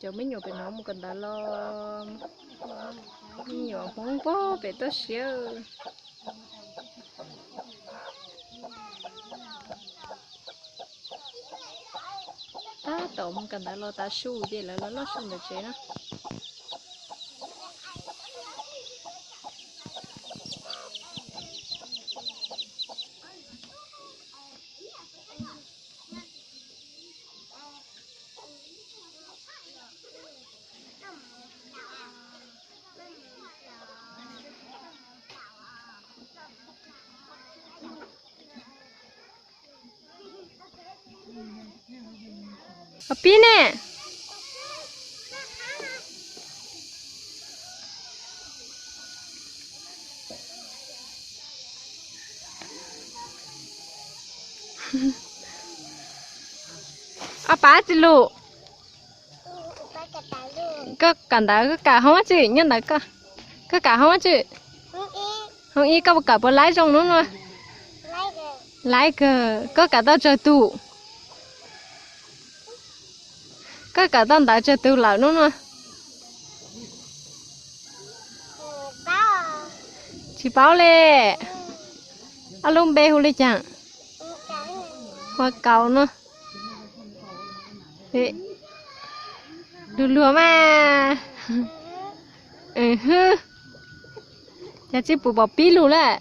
Cov me nyuam pem no mus kawm ntawv los, me nyuam Hmoob pem toj siab. Tab tom mus kawm ntawv los tav su ces lawv los noj su ntawm tsev na. Pib ne. Ob pab tsis lus. Koj kawm ntawv, koj kawm hoob tsi nyob ntawd? Koj kawm hoob tsi? Hoob ib, koj kawm puas laib zoo hnub no? Laib kawg. Koj kawm tau tsawg tus? Koj kawm tau ntawv tsawg tus lawm hnub no? Tsis paub li. Ob lub npe hu li cas? Hu Kaus no. Luag luag mas. Hwb, cas tsis pum pom pib lus lawm.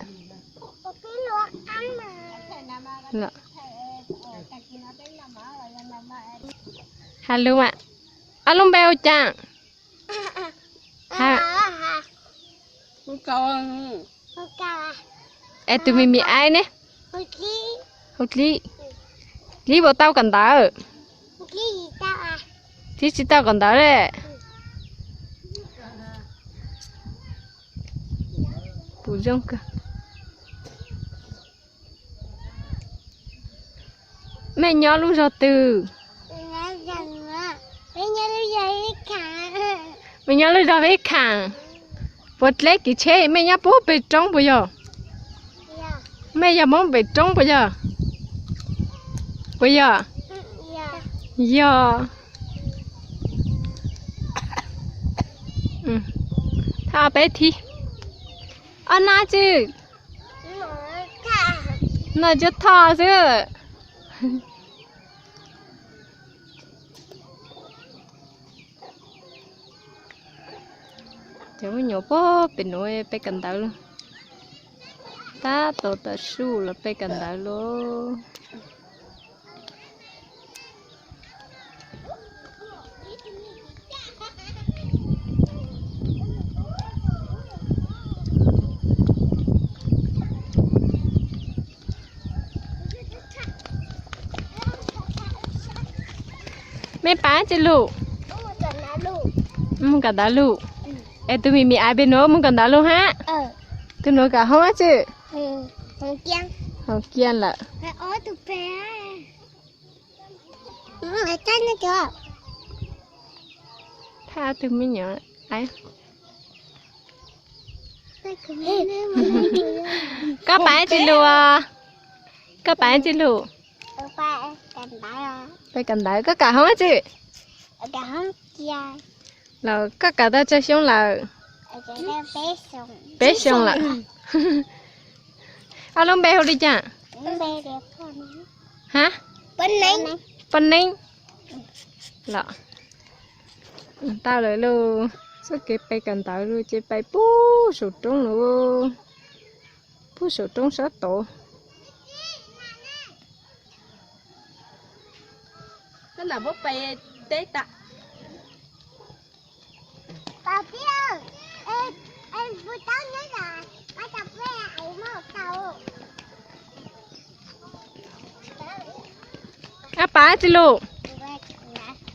Hais lus mas. Ob lub npe hu cas? Es tus me me aiv ne? Hu Dlib. Dlib puas tau kawm ntawv? Dlib tsis tau kawm ntawv li. Pum zoo kawg. Mej nyob lub zog twg? Mej nyob lub zog Veb Khaam. Puas dleb kev tsheb? Mej nyob puag pem roob puas yog? Mej yog Hmoob pem roob puas yog? Puas yog? Yog. Thaj peb thib. Ob nab tsi? Noj cuab thoj xwb. Cov me nyuam puag pem nuav peb kawm ntawv lawm. Tab tom tav su los peb kawm ntawv lawm. Mej pab tsi lug? Moog kawm ntawv lug. Es tug me me aiv peb nuav moog kawm ntawv lug hab? Tug nuav kawm hoob dlaab tsi? Hoob kiag lawm. Thaj tug me nyuam. Koj pab tsi lug? Koj pab tsi lug? Peb kawm ntawv. Koj kawm hoob dlaab tsi? Los koj kawm tau tsawg xyoo lawm? Peb xyoo lawm. Ob lub npe hu li cas? Hab? Poj Neeb. Los tau lawm lug. Txuj kev peb kawm ntawv lug ces peb puag saum roob lug. Puag saum roob sab tod. Ab pab tsi lug?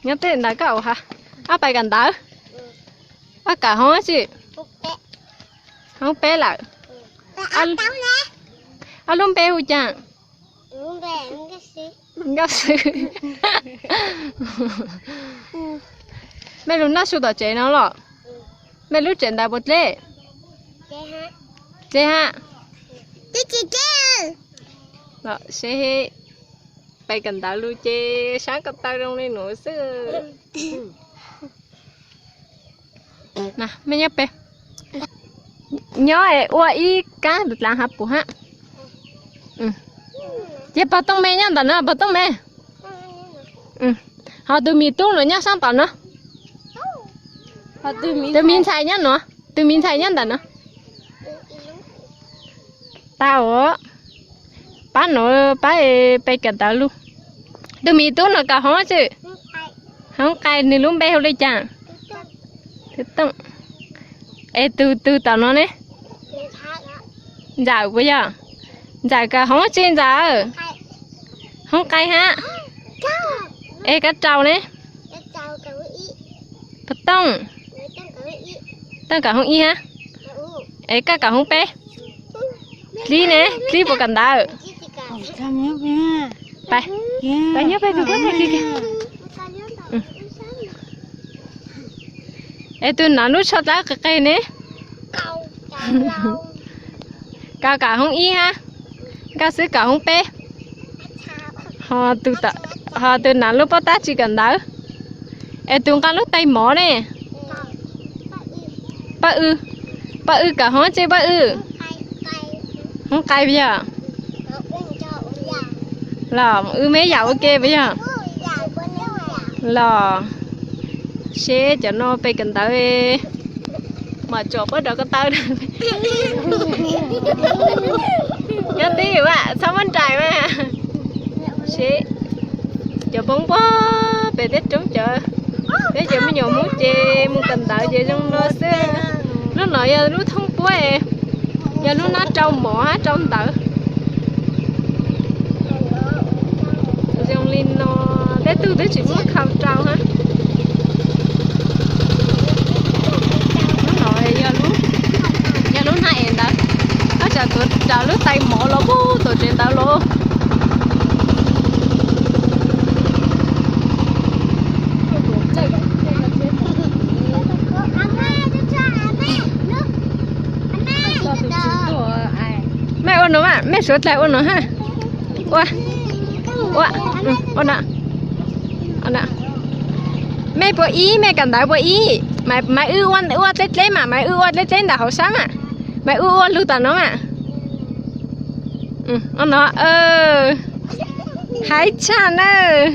Nyob tej ntawd koj ua ha. Ab peb kawm ntawv. Ab kawm hoob tsi? Hoob peb lawm. Ab lub npe hu cas? Nkauj Xwm. Mej lug noj su tom tsev no los? Mej lub tsev ntawd puas dleb? Dleb hab. Los seb, peb kawm ntawv lug ces sab ko taw zoo li nuav xwb. Mej nyob pem. Nyob es ua ib kab dlav hav pum hab. Ces pog Tooj me nyob ntawm no, pog Tooj me. Ho tus me tub no nyob sab tom no. Tus me ntxhais nyob no, tus me ntxhais nyob ntawm no. Tau, pab no, pab pe kawm ntawv lug. Tus me tub no kawm hoob tsi? Hoob qai, nws lub npe hu li cas? Tooj. Es tus, tus tom no ne? Ntxawm puas yog? Ntxawm kawm hoob tsi Ntxawm? Hoob qai hab. Es koj rau ne? Pog Tooj. Tooj kawm hoob ib hab. Es koj kawm hoob peb. Dlib ne, Dlib puas kawm ntawv? Pab nyob pem tus koj tag kis. Es tus no lub tsho dlawb qis qis ne? Koj kawm hoob ib hab, koj xwb kawm hoob peb. Ho tus no lub pob tab tsi kawm ntawv. Es tus nqa lub tais mov ne? Paj Wb, Paj Wb kawm hoob tsi Paj Wb? Hoob qai puas yog? Los wb meb yam ua ke puas yog? Los seb cov no pe kawm ntawv mam tsom puab rov ko taw. Nyob twj ywm mas txhob muab nraim mas. Seb cov Hmoob puag pem teb roob cov, peb cov me nyuam Hmoob ces mus kawm ntawv ces zoo no xwb. Lub no yog lub thoob puab, yog lub nab rau mov hab rau ntawv. Zoo li no, tej tug twb tsis muab khau rau hab. Lub no yog lub hnab ev ntawv, koj tsam tuav raws lub tais mov los puag tom tsev ntawv los. Mej ua no mas, mej suav dlawg ua no hab. Ua, ua no. Mej puas ib, mej kawm ntawv puas ib? Maiv Wb ua dleb dleb mas, Maiv Wb ua dleb dleb ntawm hauv sab mas. Maiv Wb ua lug tom no mas. Ua no, hais tshaj nawb.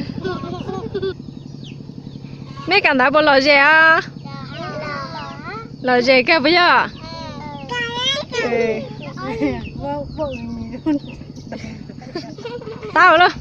Mej kawm ntawv puas lom zem os? Lom zem kawg puas yog? Tau lauj.